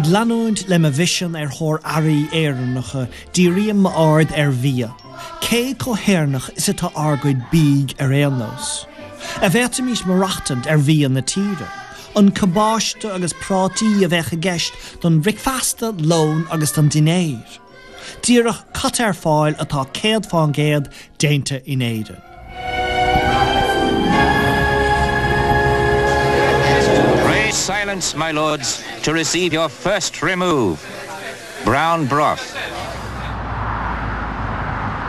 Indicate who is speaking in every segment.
Speaker 1: Ag leanúint le mo mhisean ar thóir earraí Éireannacha, dírím m'aird ar bhia. Cé chomh hÉireannach is atá ár gcuid bídh ar aon nós? An bhféadfaimis maireachtaint ar bhia na tíre? An cabáiste agus prátaí a bheadh i gceist don bhricfeasta, lón agus don dinnéar? Díreach cad tá ar fáil atá 100% déanta in Éirinn?
Speaker 2: Pray silence, my lords, to receive your first remove. Brown broth.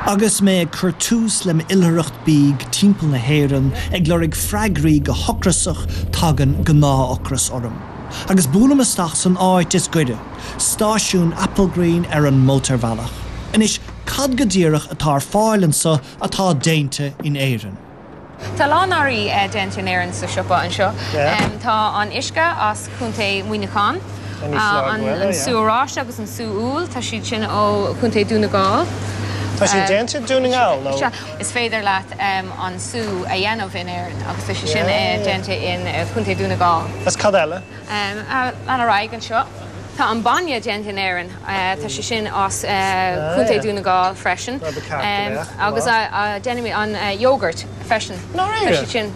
Speaker 1: Agus mé ag cur tús le m'oilithreacht bídh timpeall na hÉireann, ag lorg freagraí go hocrasach, tagann gnáth-ocras orm. Agus buailim isteach san áit is gaire, stáisiún Applegreen ar an mótarbhealach. Anois, cad go díreach atá ar fáil anso atá déanta in Éirinn?
Speaker 3: Tá a lán earraí déanta in Éirinn sa siopa anseo. Tá an uisce as Contae Mhuineacháin, an sú oráiste agus an sú úll, tá siad sin ó Chontae Dún na Gall.
Speaker 4: Tá siad déanta i Dún na nGall nó?
Speaker 3: Sea, is féidir leat an sú a dhéanamh in Éirinn agus tá sé sin déanta in Contae Dún na Gall.
Speaker 4: Agus cad eile?
Speaker 3: Lean ar aghaidh anseo. Tá an bainne déanta in Éirinn. Tá sé sin as Contae Dún na Gall freisin. Agus déanaimid an yogurt freisin. Tá sé sin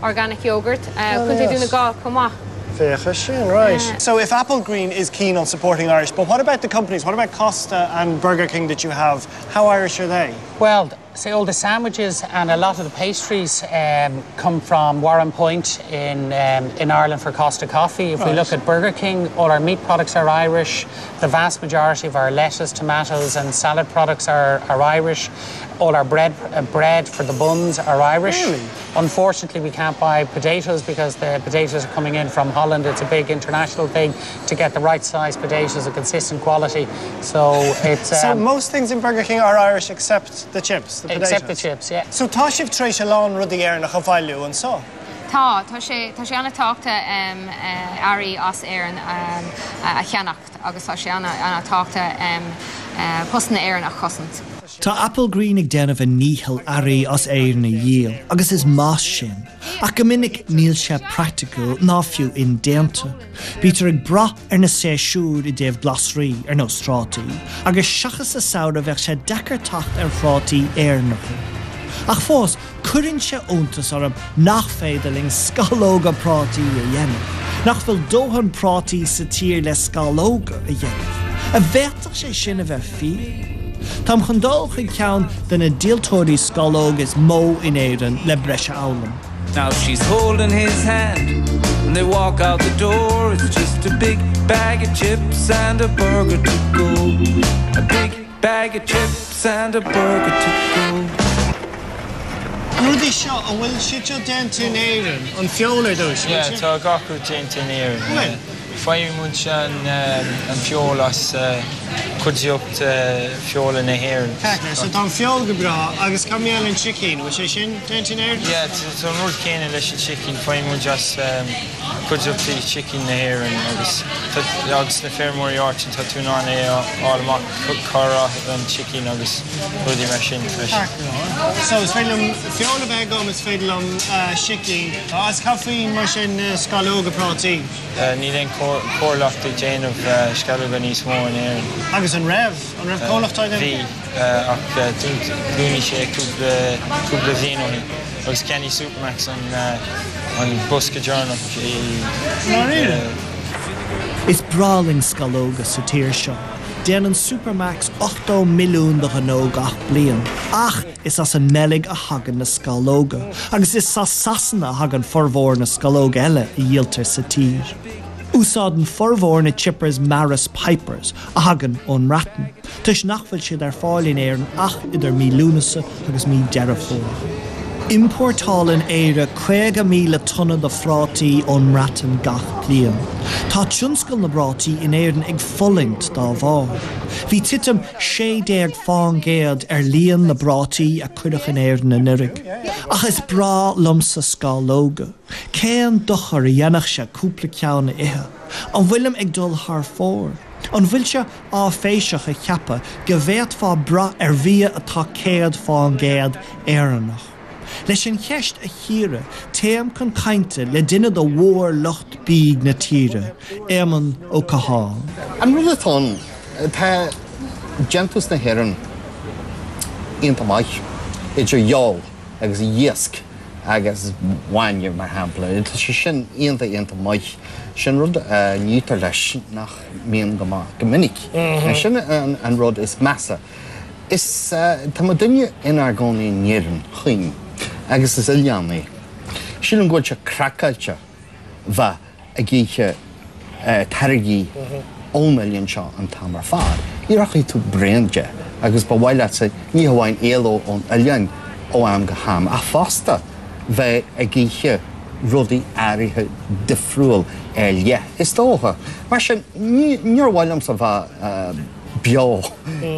Speaker 3: organic yogurt. Contae Dún na Gall chomh maith.
Speaker 4: Féach air sin, right. So if Applegreen is keen on supporting Irish, but what about the companies, what about Costa and Burger King that you have? How Irish are they?
Speaker 5: Well, say all the sandwiches and a lot of the pastries um, come from Warrenpoint in, um, in Ireland for Costa Coffee. If right. we look at Burger King, all our meat products are Irish. The vast majority of our lettuce, tomatoes and salad products are, are Irish. All our bread, uh, bread for the buns are Irish.
Speaker 4: Really?
Speaker 5: Unfortunately, we can't buy potatoes because the potatoes are coming in from Holland. It's a big international thing to get the right size potatoes of consistent quality. So it's
Speaker 4: um, So most things in Burger King are Irish except the chips, the potatoes.
Speaker 5: Except the chips, yeah.
Speaker 4: So tá sibh tar éis a lán rudaí Éireannach a bhailiú anseo.
Speaker 3: Tá, tá sé, tá sé an-tábhachtach um, earraí as Éirinn um, a cheannacht agus tá sé an-tábhachtach um, uh, postanna Éireannach a chosaint.
Speaker 1: Tá Applegreen ag déanamh a ndícheall earraí as Éirinn a dhíol agus is maith sin, ach go minic níl sé praiticiúil ná fiú indéanta. Bítear ag brath ar na séasúir i dtaobh glasraí, ar nós trátaí, agus seachas sa samhradh bheadh sé deacair teacht ar thrátaí Éireannacha. Ach fós, cuireann sé iontas orm nach féidir linn scallóga prátaí a dhéanamh, nach bhfuil dóthain prátaí sa tír le scallóga a dhéanamh. An bhféadfadh sé sin a bheith fíor? Táim chun dul chuig ceann de na díoltóirí scallóg is mó in Éirinn le breis a fhoghlaim.
Speaker 2: Now she's holding his hand and they walk out the door It's just a big bag of chips and a burger to go A big bag of chips and a burger to go.
Speaker 4: Na rudaí seo, an bhfuil siad seo déanta in Éirinn? An feoil ar dtús,
Speaker 6: Yeah, tá gach rud déanta in Éirinn.
Speaker 4: Bhfuil?
Speaker 6: Faigheann muid an feoil as cuideachta feola na hÉireann.
Speaker 4: Ceart, so tá an feoil go breá agus cad mar gheall ar an sicín, bhfuil sé sin déanta in Éirinn?
Speaker 6: Yeah, tá an rud céanna leis an sicín, faigheann muid as cuideachtaí sicín na hÉireann agus agus na feirmeoirí áitiúil tá tú in ann é a fháil amach cár as an sicín agus rudaí mar sin freisin.
Speaker 4: Ceart go leor. So is féidir liom feoil a bheith agam, is féidir liom sicín. Agus cad faoi mar sin na scallóga prátaí?
Speaker 6: Níl aon chomhlacht ag déanamh sceallóga níos mó in Éirinn.
Speaker 4: Agus an raibh? An raibh comhlacht á dhéanamh?
Speaker 6: Bhí, ach dúnadh sé cúpla bliain ó shin agus cheannaigh Supermac's an bosca deireanach i.
Speaker 4: ndáiríre?
Speaker 1: Is breá linn scallóga sa tír seo. Déanann Supermac's 80 milliún de ghnó gach bliain. Ach is as an mBeilg a thagann na scallóga, agus is as Sasana a thagann formhór na scallóg eile a dhíoltar sa tír. Úsáideann formhór na chippers Maris Pipers, a thagann ón mBreatain, toisc nach bhfuil siad ar fáil in Éirinn ach idir mí Lúnasa agus mí Deireadh Fómhair. Iompórtálann Éire 50,000 tonna de phrátaí ón mBreatain gach bliain. Tá tionscal na bprátaí in Éirinn ag fulaingt dá bharr. Bhí titim 16% ar líon na bprátaí a cuireadh in Éirinn anuraidh. Ach is breá liomsa scallóga. Cén dochar a dhéanfadh sé cúpla ceann a ithe? An bhfuilim ag dul thar fóir? An bhfuil sé áiféiseach a cheapadh go bhféadfá brath ar bhia atá 100% Éireannach? Leis an cheist a chíoradh, téim chun cainte le duine de mhór-lucht bídh na tíre, Éamonn Ó Catháin.
Speaker 7: An rud atá ann, tá déantús na hÉireann iontach maith, idir fheoil agus iasc agus bainne, mar shampla. Tá sé sin iontach, iontach maith. Sin rud a n-itear leis nach mbíonn go maith go minic. Sin an rud is measa. Is tá muidinne inár gcónaí in Éirinn chaoin agus is oileán é. Sílim go bhfuil sé craiceáilte bheith ag ithe táirgí ón oileán seo an t-am ar fad. Ní rachaidh tú bréan de agus ba mhaith leatsa ní hamháin éaló ón oileán ó am go ham ach fosta bheith ag ithe rudaí áirithe difriúil ar leith, is dócha. Mar sin, níor mhaith liomsa bheith beo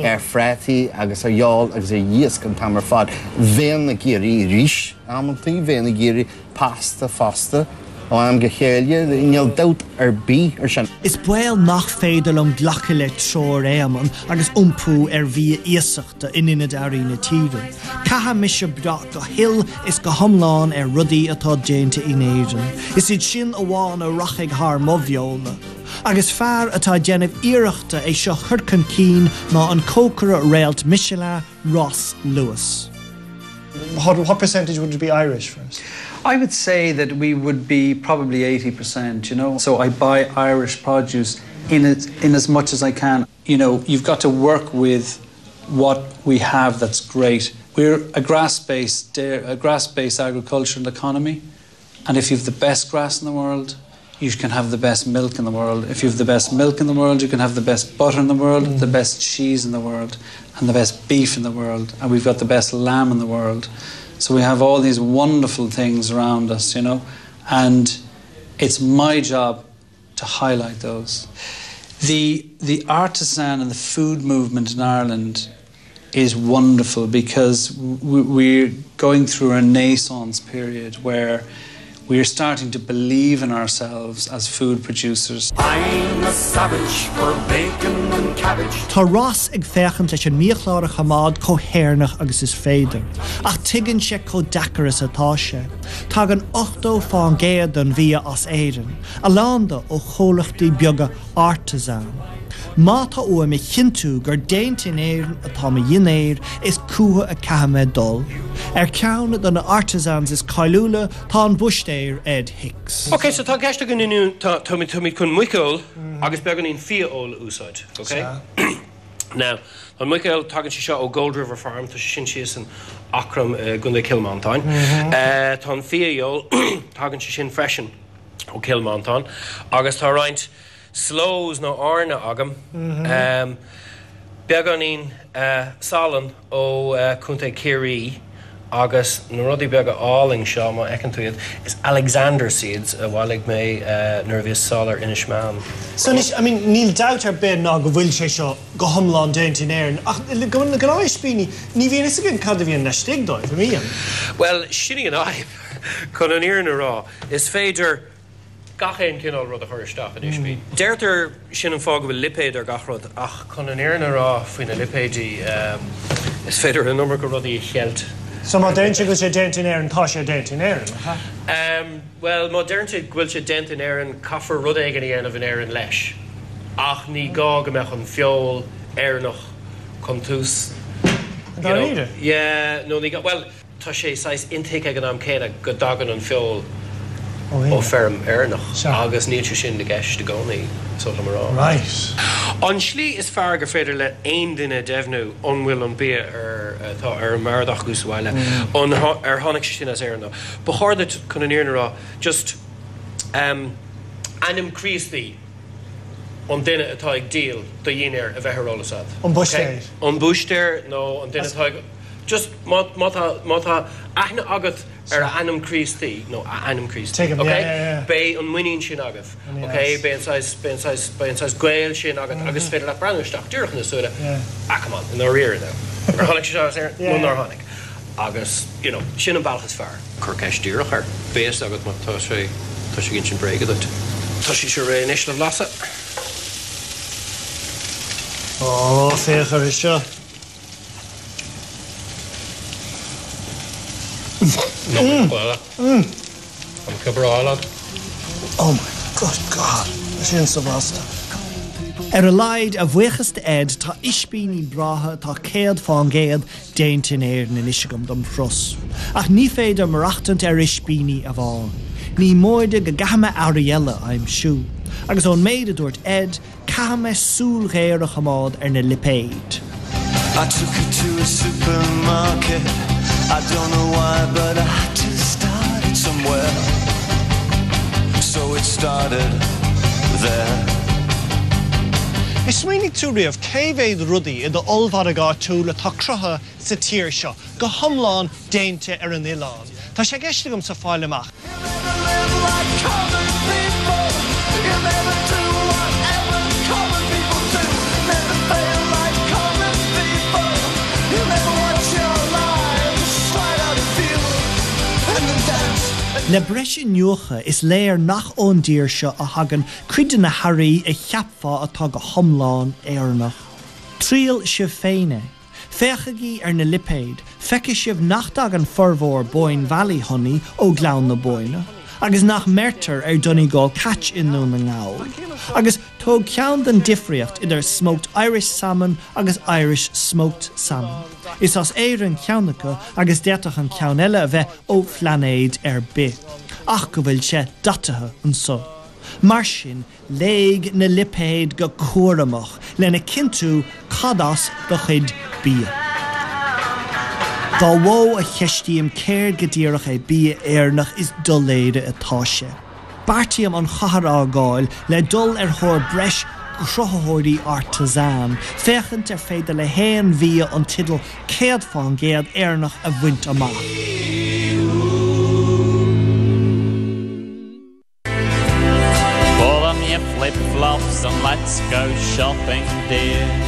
Speaker 7: ar phrátaí agus ar fheoil agus ar iasc an t-am ar fad. Bheinn ag iarraidh rís amantaí, bheinn ag iarraidh pasta fosta ó am go chéile, níl dabht ar bith ar sin.
Speaker 1: Is baol nach féidir liom glacadh le treoir Éamonn agus iompú ar bhia iasachta in ionad earraí na tíre. Caithfidh mise brath go huile is go hiomlán ar rudaí atá déanta in Éirinn. Is iad sin amháin a rachaidh thar mo bheola. Agus fear atá ag déanamh iarrachta é seo chur chun cinn ná an cócaire réalt Michelin, Ross Lewis.
Speaker 4: What, what percentage would it be Irish first?
Speaker 8: I would say that we would be probably 80%, you know. So I buy Irish produce in as, in as much as I can. You know, you've got to work with what we have that's great. We're a grass-based a grass-based agricultural economy, and if you've the best grass in the world, you can have the best milk in the world. If you have the best milk in the world, you can have the best butter in the world, mm. the best cheese in the world, and the best beef in the world, and we've got the best lamb in the world. So we have all these wonderful things around us, you know, and it's my job to highlight those. The, the artisan and the food movement in Ireland is wonderful because we're going through a renaissance period where we are starting to believe in ourselves as food producers. I'm a
Speaker 1: savage for bacon and cabbage. Tá Ross ag féachaint leis an mbiachlár a choimeád chomh hÉireannach agus is féidir, ach tuigeann sé chomh deacair is atá sé. Tagann 80% den bhia as Éirinn, a lán de ó chomhlachtaí beaga artisan. Má tá uaim a chinntiú gur déanta in Éirinn atá mo dhinnéar, is chucu a chaithfidh mé dul. Ar cheann de na artisans is cáiliúla tá an búistéir Ed Hicks.
Speaker 9: Ok, so tá ceist againn inniu, tá, táimid, táimid chun muiceoil agus beagáinín fia-fheoil a úsáid, ok? Now, an muiceoil, tagann sé seo ó Gold River Farm, tá sé sin síos in Eachroim i gContae Chill Mhantáin. Tá an fia-fheoil, tagann sé sin freisin ó Chill Mhantáin agus tá roinnt sloes nó airne agam, beagáinín salann ó Chontae Chiarraí agus na rudaí beaga álainn seo, má fheiceann tú iad, is Alexander seeds a bhailigh mé nuair a bhíos sall ar Inis Meáin.
Speaker 4: So anois, I mean, níl dabht ar bith ná go bhfuil sé seo go hiomlán déanta in Éirinn, ach na gnáth-ispíní, ní bhíonn fhios againn cad a bhíonn laistigh dóibh, an mbíonn?
Speaker 9: Bhuel, sin í an fhadhb, chun an fhírinne a rá. Is féidir gach aon chineál rud a chur isteach in ispín. Deirtear sin an fáth go bhfuil lipéad ar gach rud, ach chun an fhírinne a rá faoi na lipéidí, is féidir an iomarca rudaí a cheilt.
Speaker 4: So má deireann sé go bhfuil sé déanta in Éirinn, tá sé déanta in Éirinn, nach
Speaker 9: ea? Bhuel, má deireann sé go bhfuil sé déanta in Éirinn, caithfear rud éigin a dhéanamh in Éirinn leis. Ach ní gá go mbeadh an feoil Éireannach chun tús,
Speaker 4: you know. Dáiríre?
Speaker 9: Yeah, nó ní gá, bhuel. Tá sé saghas intuigthe ag an am céanna go dtagann an feoil ó feirm Éireannach agus níl sé sin i gceist i gcónaí, is oth liom a rá. An tslí is fearr gur féidir le aon duine deimhniú an bhfuil an bia ar atá ar an mbord acu sa bhaile, an ar tháinig sé sin as Éirinn nó. Ba chóir duit, chun an fhírinne a rá, just ainm Críostaí an duine atá ag díol do dhinnéar a bheith ar eolas agat.
Speaker 4: An búistéir.
Speaker 9: An búistéir nó an duine atá ag. Just, má, má tá, má tá aithne agat ar a ainm Críostaí, nó a ainm Críostaí,
Speaker 4: Tuigim,
Speaker 9: ok?
Speaker 4: yeah, yeah, yeah.
Speaker 9: Beidh an muinín sin agaibh, ok? Beidh an saghas, beidh an saghas, beidh an saghas gaol sin agat agus is féidir leat breathnú isteach díreach ina súile,
Speaker 4: Yeah.
Speaker 9: ah, come on, i ndáiríre now, ar tháinig sé seo as Éirinn?
Speaker 4: Yeah,
Speaker 9: Nó nár
Speaker 4: yeah.
Speaker 9: tháinig? Agus, you know, sin an bealach is fearr. Cuir ceist díreach air. Beidh fhios agat má tá sé, tá sé ag insint bréige duit. Tá sé seo réidh anois le bhlaiseadh.
Speaker 4: Ó, féach air seo.
Speaker 9: An cibreáil agat.
Speaker 1: Oh my good God, sin so-bhlasta. Ar a laghad, a bhuíochas d'Ed, tá ispíní breátha atá 100% déanta in Éirinn anois agam dom thuras. Ach ní féidir maireachtaint ar ispíní amháin. Ní móide go gcaithfidh mé earraí eile a aimsiú. Agus ón méid a dúirt Ed, Caithfidh mé súil ghéar a choimeád ar na lipéid.
Speaker 2: I took her to a supermarket I don't know why but I had to start it somewhere So it started there.
Speaker 4: Ar smaoinigh tú riamh cé mhéad rudaí i d'ollmhargadh áitiúil atá cruthaithe sa tír seo, go hiomlán déanta ar an oileán? Tá sé i gceist agamsa fáil amach.
Speaker 1: Le breis iniúchadh, is léir nach ón dtír seo a thagann cuid de na hearraí a cheapfá atá go hiomlán Éireannach. Triail sibh féin é. Féachaigí ar na lipéid, feicfidh sibh nach dtagann formhór Boyne Valley Honey ó Ghleann na Bóinne, agus nach mbeirtear ar Donegal Catch i nDún na nGall. Agus tóg ceann den difríocht idir Smoked Irish Salmon agus Irish Smoked Salmon. Is as Éirinn ceann acu agus d'fhéadfadh an ceann eile a bheith ó phlainéad ar bith, ach go bhfuil sé daitithe anso. Mar sin, Léigh na lipéid go cúramach lena chinntiú cad as do chuid bia. Dá mhó a cheistím céard go díreach é bia Éireannach is doiléire atá sé. Beartaím an chathair a fhágáil le dul ar thóir breis cruthaitheoirí artisan, féachaint ar féidir le haon bhia an teideal 100% Éireannach a bhaint amach.
Speaker 2: Pull on your flip-flops and let's go shopping dear.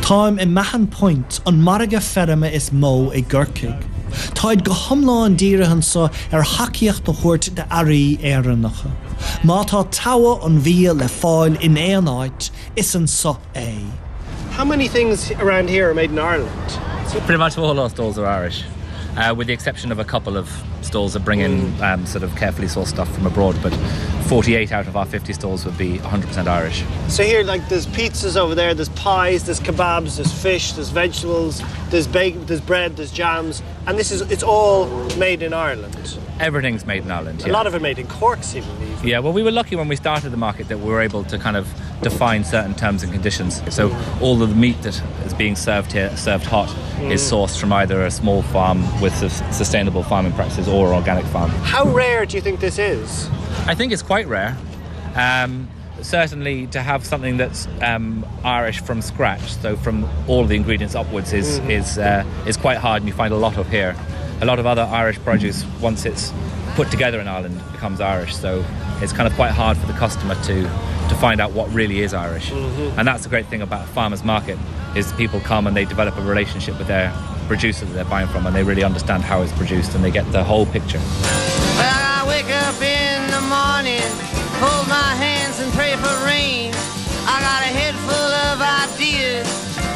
Speaker 1: Táim i Mahon Point, an margadh feirme is mó i gCorcaigh. Táid go hiomlán dírithe anso ar thacaíocht a thabhairt d'earraí Éireannacha. Má tá togha an bhia le fáil in aon áit, is anso é.
Speaker 4: How many things around here are made in Ireland?
Speaker 10: Pretty much all our stalls are Irish, uh, with the exception of a couple of stalls that bring in mm. um, sort of carefully sourced stuff from abroad, but 48 out of our 50 stalls would be 100% Irish.
Speaker 4: So here, like, there's pizzas over there, there's pies, there's kebabs, there's fish, there's vegetables, there's bake, there's bread, there's jams, and this is it's all made in Ireland.
Speaker 10: Everything's made in Ireland.
Speaker 4: A
Speaker 10: yeah.
Speaker 4: lot of it made in Cork, seemingly.
Speaker 10: Yeah, well, we were lucky when we started the market that we were able to kind of define certain terms and conditions. So all of the meat that is being served here, served hot, mm. is sourced from either a small farm with sustainable farming practices or an organic farm.
Speaker 4: How rare do you think this is?
Speaker 10: I think it's quite rare. Um, certainly to have something that's um, Irish from scratch, so from all the ingredients upwards is, mm -hmm. is, uh, is quite hard and you find a lot of here. A lot of other Irish produce, once it's put together in Ireland, becomes Irish, so it's kind of quite hard for the customer to, to find out what really is Irish. Mm -hmm. And that's the great thing about a farmer's market is people come and they develop a relationship with their producer that they're buying from and they really understand how it's produced and they get the whole picture.
Speaker 2: Well, I wake up in the morning, hold my hands and pray for rain. I got a head full of ideas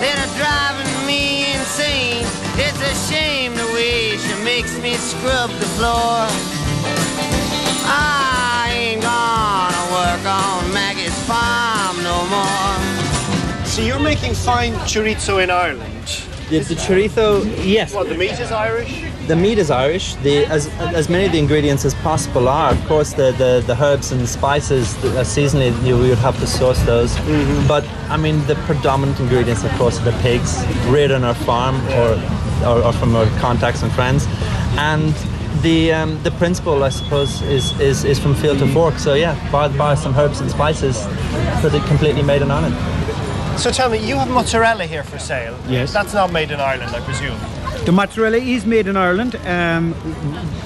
Speaker 2: that are driving me insane. It's a shame the way she makes me scrub the floor. I ain't gonna work on Maggie's farm no more.
Speaker 4: So you're making fine chorizo in Ireland?
Speaker 11: Yes, the chorizo, yes.
Speaker 4: Well, the meat is Irish?
Speaker 11: The meat is Irish. The, as, as many of the ingredients as possible are. Of course, the, the, the herbs and spices that are seasonally, you, we would have to source those. Mm -hmm. But, I mean, the predominant ingredients, of course, are the pigs reared on our farm or, or, or from our contacts and friends. And the um, the principle, I suppose, is, is, is from field to fork. So yeah, buy, buy some herbs and spices, but it completely made in Ireland.
Speaker 4: So tell me, you have mozzarella here for sale.
Speaker 12: Yes.
Speaker 4: That's not made in Ireland, I presume.
Speaker 12: The mozzarella is made in Ireland. Um,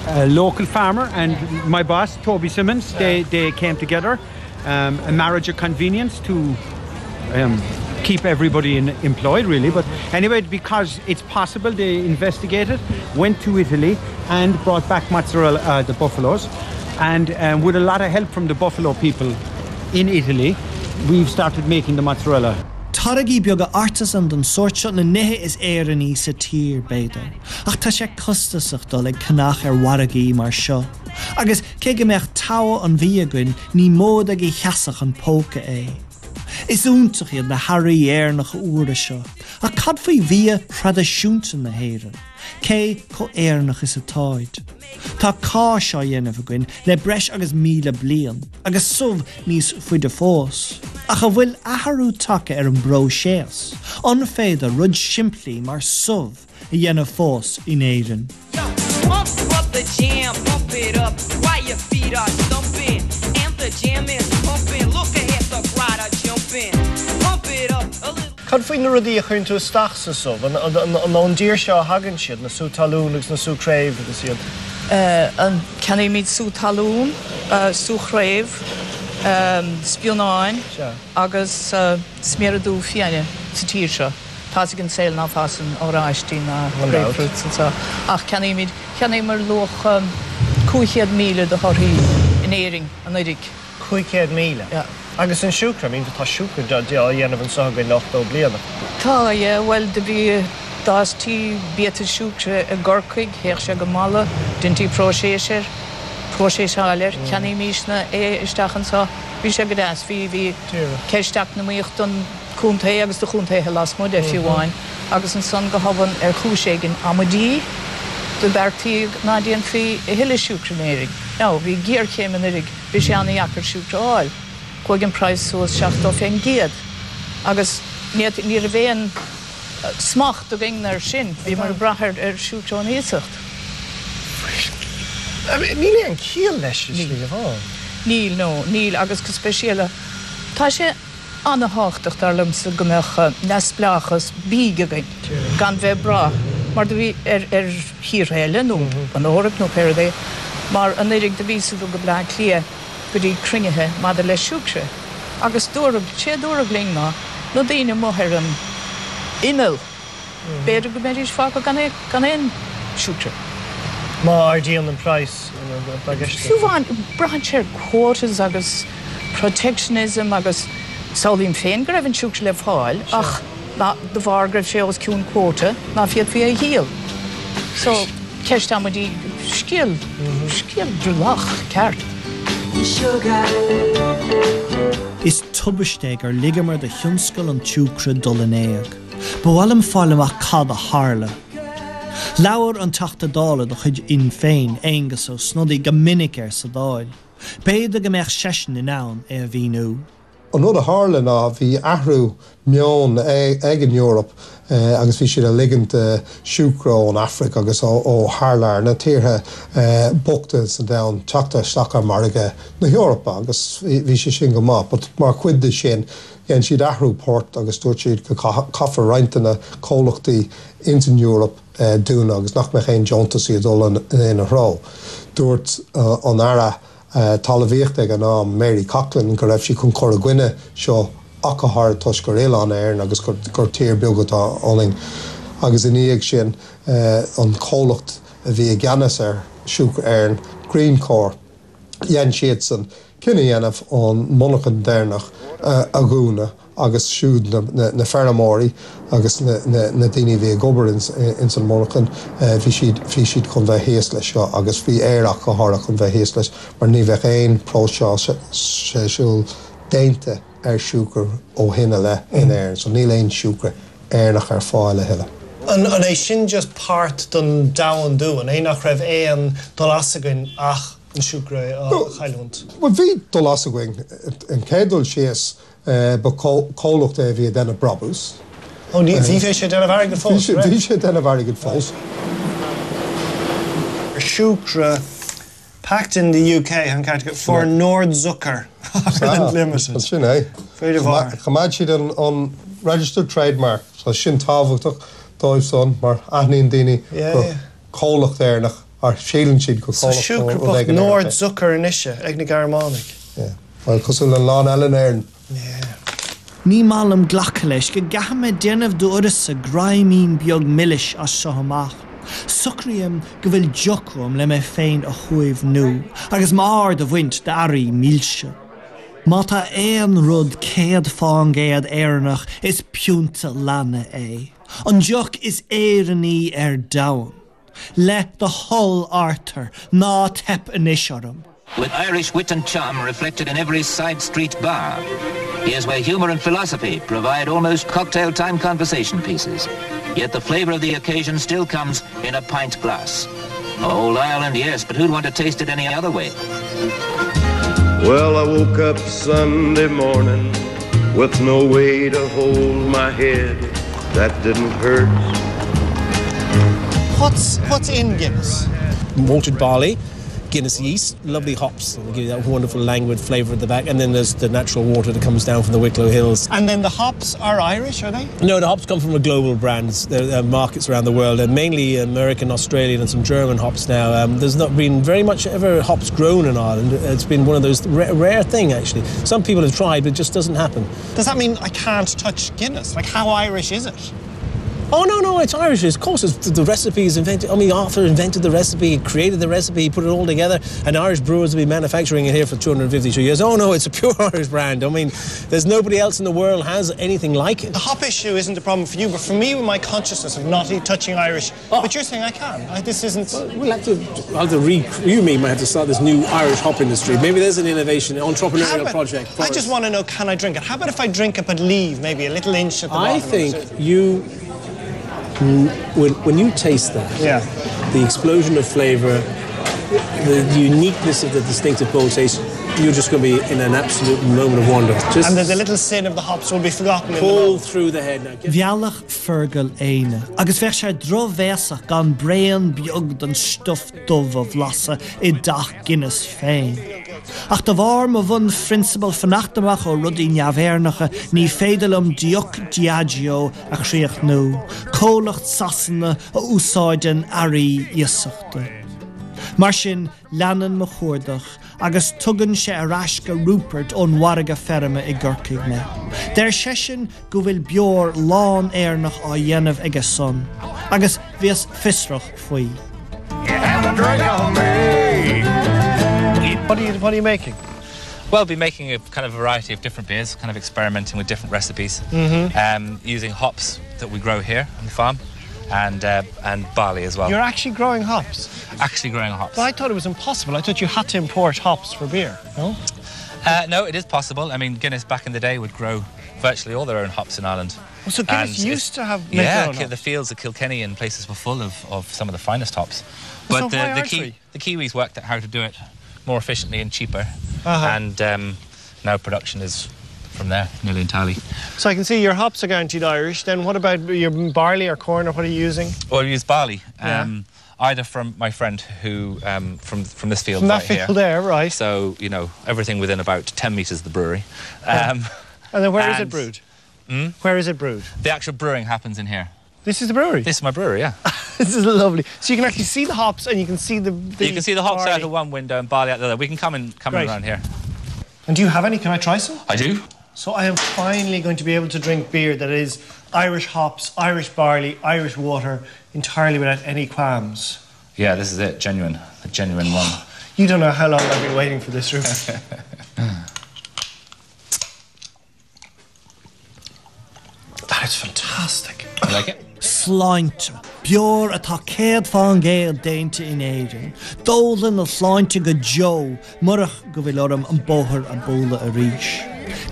Speaker 12: a local farmer and my boss, Toby Simmons, yeah. they, they came together. Um, a marriage of convenience to um, keep everybody in, employed, really. But anyway, because it's possible, they investigated, went to Italy and brought back mozzarella, uh, the buffaloes. And um, with a lot of help from the buffalo people in Italy, we've started making the mozzarella.
Speaker 1: Táirgí beaga artisan den sórt seo na nithe is Éireannaí sa tír, b'fhéidir, ach tá sé costasach dul ag ceannach ar mhargaí mar seo. Agus cé go mbeadh togha an bhia againn, ní móide go sheasfadh an póca é. Is iontach iad na hearraí Éireannacha úra seo, ach cad faoi bhia thraidisiúnta na hÉireann? Cé chomh Éireannach is atáid? Tá cáis á dhéanamh againn le breis agus 1,000 bliain, agus subh níos faide fós. Ach an bhfuil athrú tagtha ar an bpróiseas? An féidir rud simplí mar subh a dhéanamh fós in Éirinn? Pump up the jam, pump it up while your feet are stumping. And the
Speaker 4: jam is pumping. Look ahead, the crowd are jumping. Pump it up a little. Cad faoi na rudaí a chuireann tú isteach sa subh? An ón dtír seo a thagann siad, na sú talún agus na sú craobh agus iad?
Speaker 13: Ceannaímid sú talún, sú chraobh, spíonáin agus sméara dubha fiáine sa tír seo. Tá's ag an saol ná fásann oráistí ná grapefruits anseo ach ceannaímid, cheannaíomar luach 500,000 de thorthaí in Éirinn anuiridh.
Speaker 4: 500,000?
Speaker 13: Yeah.
Speaker 4: Agus an siúcra, I mean tá siúcra á dhéanamh anseo againn le 80 bliain.
Speaker 13: Tá, yeah, bhuel do bhí, d'fhástaí biata siúcra i gCorcaigh, théadh sé go Mala, deintí próiseas air, próiseáil air, cheannaímísne é isteach anseo, bhí sé go deas, bhí, bhí ceist eacnamaíoch don chontae agus do chontaetha lasmuigh de fiú amháin, agus ansan go hobann ar chúis éigin amaidí do beartaíodh ná déanfaí a thuilleadh siúcra in Éirinn. Now, bhí géarchéim anuiridh, bhí sé ana-dheacair siúcra a fháil. Chuaigh an praghas suas 70% agus ní ní raibh aon smacht againn air sin, bhíomar ag brath ar siúcra ón iasacht.
Speaker 4: Níl aon chiall leis i slí amháin.
Speaker 13: Níl, no, níl agus go speisialta tá sé ana-thábhachtach dar liomsa go mbeadh neamhspleáchas bídh againn gan bheith ag brath mar do bhí ar ar thíortha eile nó an Eoraip nó pé rud é mar anuiridh do bhíos ag dul go Bleá Cliath go dtí cruinnithe maidir le siúcra agus dúradh, sé a dúradh linn ná na daoine amuigh ar an imeall, b'fhéidir go mbeidís fágtha gan gan aon siúcra.
Speaker 4: Má ardaíonn an praghas
Speaker 13: atá i gceist. Fiú amháin, braitheann sé ar quotas agus protectionism agus samhlaím féin go raibh an siúcra le fáil ach ná de bharr go raibh sé os cionn quota ná féadfaí é a dhíol. So, ceist amaidí, scéal, scéal drithleach ceart.
Speaker 1: Is tubaiste é gur ligeamar do thionscal an tsiúcra dul in éag. Ba mhaith liom fáil amach cad a tharla. Labhair an Teachta Dála de chuid Fhinn Féin, Aengus Ó Snodaigh, go minic air sa Dáil. B'fhéidir go mbeadh seisean in ann é a mhíniú.
Speaker 14: An rud a tharla ná bhí athrú meoin ag an Eoraip agus bhí siad ag ligint siúcra ón Afraic agus ó thar lear, na tíortha bochta sa domhan, teacht isteach ar mhargadh na hEorpa agus bhí sé sin go maith. But mar chuid de sin dhein siad athrú poirt agus dúirt siad go caithfear roinnt de na comhlachtaí ins an Eoraip dúnadh agus nach mbeadh aon deontasaí ag dul ina threo. Dúirt an Aire Talmhaíochta ag an am, Mary Coughlan, go raibh sí chun cur i gcoinne seo ach go háirid toisc gur oileán Éirinn agus gur tír beag atá ionainn. Agus ina dhiaidh sin an comhlacht a bhí i gceannas ar Siúcra Éireann, Greencore, dhein siadsan cinneadh a dhéanamh an monarchan deireanach a dhúnadh agus siúd na feirmeoirí agus na daoine a bhí ag obair ins an monarchan, bhí siad, bhí siad chun bheith thíos leis seo agus bhí Éire ach go háirithe chun bheith thíos leis mar ní bheadh aon próiseáil déanta ar siúcra ó shin i leith in Éirinn. So níl aon siúcra Éireannach ar fáil a thuilleadh.
Speaker 4: An é sin just páirt den domhandú? An é nach raibh aon dul as againn ach an siúcra a chailliúint?
Speaker 14: Bhuel bhí dul as againn. An chéad dul síos Ba comhlacht é a bhí ag déanamh brabús.
Speaker 4: Ó ní, bhí sé ag déanamh airgid fós,
Speaker 14: raibh? Bhí sé ag déanamh airgid fós.
Speaker 4: Siúcra packed in the UK, an ceart agat, for Nordzucker Ireland Limited.
Speaker 14: Sin é. Choimeád siad an registered trademark, so sin tábhachtach dóibh san mar aithníonn daoine gur comhlacht Éireannach Or síleann siad gur
Speaker 4: comhlacht ó rud éigin Éireannach é. Nordzucker anois ag na Gearmánaigh.
Speaker 14: Yeah. Bhuel, cosúil le a lán eile in Éirinn.
Speaker 4: Yeah.
Speaker 1: Ní maith liom glacadh leis go gcaithfidh mé déanamh d'uireasa greimín beag milis as seo amach. Socraím go bhfuil deoch uaim le mé féin a shuaimhniú agus m'aird a bhaint d'earraí milse. Má tá aon rud 100% Éireannach is piúnta leanna é. An deoch is Éireannaí ar domhan. Le do thoil Arthur, ná teip anois orm.
Speaker 15: With Irish wit and charm reflected in every side street bar. Here's where humor and philosophy provide almost cocktail time conversation pieces. Yet the flavor of the occasion still comes in a pint glass. Old Ireland, yes, but who'd want to taste it any other way?
Speaker 16: Well, I woke up Sunday morning with no way to hold my head. That didn't hurt.
Speaker 4: What's, what's in Guinness?
Speaker 17: Malted barley, Guinness yeast, lovely hops that give you that wonderful languid flavour at the back, and then there's the natural water that comes down from the Wicklow Hills.
Speaker 4: And then the hops are Irish, are they?
Speaker 17: No, the hops come from a global brand. There are markets around the world, and mainly American, Australian, and some German hops now. Um, there's not been very much ever hops grown in Ireland. It's been one of those rare, rare thing, actually. Some people have tried, but it just doesn't happen.
Speaker 4: Does that mean I can't touch Guinness? Like, how Irish is it?
Speaker 17: Oh, no, no, it's Irish. Of course, it's, the recipe is invented. I mean, Arthur invented the recipe, he created the recipe, he put it all together, and Irish brewers have been manufacturing it here for 252 years. Oh, no, it's a pure Irish brand. I mean, there's nobody else in the world has anything like it.
Speaker 4: The hop issue isn't a problem for you, but for me, with my consciousness of not touching Irish, oh. but you're saying I can. I, this isn't...
Speaker 17: Well, we'll have to, I'll have to re you mean might have to start this new Irish hop industry. Maybe there's an innovation, an entrepreneurial about, project.
Speaker 4: I just want to know, can I drink it? How about if I drink it but leave maybe a little inch at the
Speaker 17: I think you when, when you taste that,
Speaker 4: yeah.
Speaker 17: the explosion of flavor, the uniqueness of the distinctive bowl taste, you're just going to be in an absolute moment of wonder. Just
Speaker 4: and the little sin of the hops will be forgotten.
Speaker 17: Pull through the head now.
Speaker 1: Bhealach Fergal Éanna, agus bheadh sé drochbhéasach gan braon beag den stuif dubh a bhlaiseadh i dteach Guinness féin. Ach de bharr mo bhunphrionsabal fanacht amach ó rudaí neamh-Éireannacha ní féidir liom deoch Diageo a chríochnú, comhlacht Sasana a úsáideann earraí iasachta. Mar sin, leanann mo chuardach agus tugann sé ar ais go Rupert ón mhargadh feirme i gCorcaigh mé. Deir seisean go bhfuil beoir lán-Éireannach á dhéanamh aige san, agus bhíos fiosrach faoi.
Speaker 4: What are you, what are you making?
Speaker 10: Well, be making a kind of variety of different beers, kind of experimenting with different recipes, mm -hmm. um, using hops that we grow here on the farm and uh, and barley as well.
Speaker 4: You're actually growing hops?
Speaker 10: Actually growing hops.
Speaker 4: But I thought it was impossible. I thought you had to import hops for beer, no?
Speaker 10: Uh, no, it is possible. I mean, Guinness back in the day would grow virtually all their own hops in Ireland.
Speaker 4: Well, so Guinness and used to have
Speaker 10: yeah, the fields of Kilkenny and places were full of, of some of the finest hops. But
Speaker 4: so
Speaker 10: the, the, Ki the Kiwis worked out how to do it more efficiently and cheaper.
Speaker 4: Uh -huh.
Speaker 10: And um, now production is from there nearly entirely.
Speaker 4: So I can see your hops are guaranteed Irish. Then what about your barley or corn or what are you using?
Speaker 10: Well, we use barley. Yeah. Um, either from my friend who um, from from this field
Speaker 4: from
Speaker 10: right
Speaker 4: that field
Speaker 10: here.
Speaker 4: there right
Speaker 10: so you know everything within about 10 meters of the brewery um,
Speaker 4: and then where and, is it brewed
Speaker 10: mm?
Speaker 4: where is it brewed
Speaker 10: the actual brewing happens in here
Speaker 4: this is the brewery
Speaker 10: this is my brewery yeah
Speaker 4: this is lovely so you can actually see the hops and you can see the, the
Speaker 10: you can see the hops
Speaker 4: barley.
Speaker 10: out of one window and barley out the other we can come and come around here
Speaker 4: and do you have any can I try some
Speaker 10: I do
Speaker 4: so I am finally going to be able to drink beer that is Irish hops Irish barley Irish water entirely without any qualms
Speaker 10: yeah this is it genuine the genuine one
Speaker 4: you don't know how long I've been waiting for this room that is fantastic
Speaker 10: you like it
Speaker 1: Sláinte, beoir atá 100% déanta in Éirinn. D'ólfainn a shláinte go deo murach go bhfuil orm an bóthar a bhualadh arís.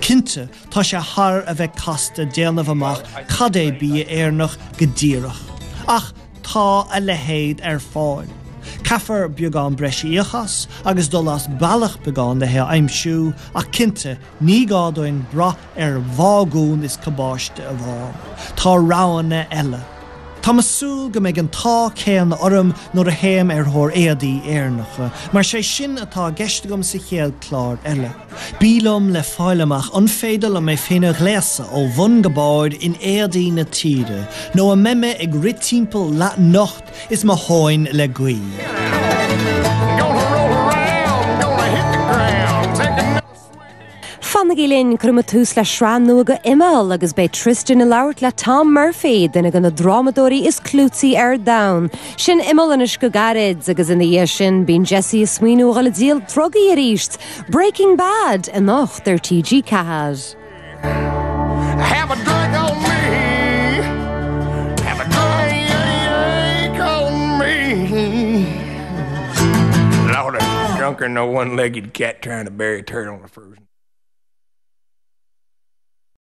Speaker 1: Cinnte, tá sé thar a bheith casta déanamh amach cad é bia Éireannach go díreach. Ach tá a leithéid ar fáil. Caithfear beagán breise a íoc as agus dul as bealach beagán le hé a aimsiú, ach cinnte, ní gá dúinn brath ar bhágún is cabáiste amháin. Tá roghanna eile. Táim ag súil go mbeidh an t-ádh céanna orm nuair a théim ar thóir éadaí Éireannacha, mar sé sin atá i gceist agam sa chéad chlár eile. Bí liom le fáil amach an féidir liom mé féin a ghléasadh ó bhun go barr in éadaí na tíre, nó an mbeidh mé ag rith timpeall leath-nocht is mo thóin le gaoth.
Speaker 18: Fan Fanaigí linn, cuirfidh muid tús le sraith nua de Imeall agus beidh Tristan ag labhairt le Tom Murphy, duine de na drámadóirí is clúití ar domhan. Sin Imeall anois go gairid agus ina dhiaidh sin bíonn Jesse ag smaoineamh a dhul ag díol drugaí arís! Breaking Bad anocht ar TG4.
Speaker 19: Have a drink on me. Have a drink on me. Lord, I'm drunker than a one-legged cat trying to bury a turd on a frozen.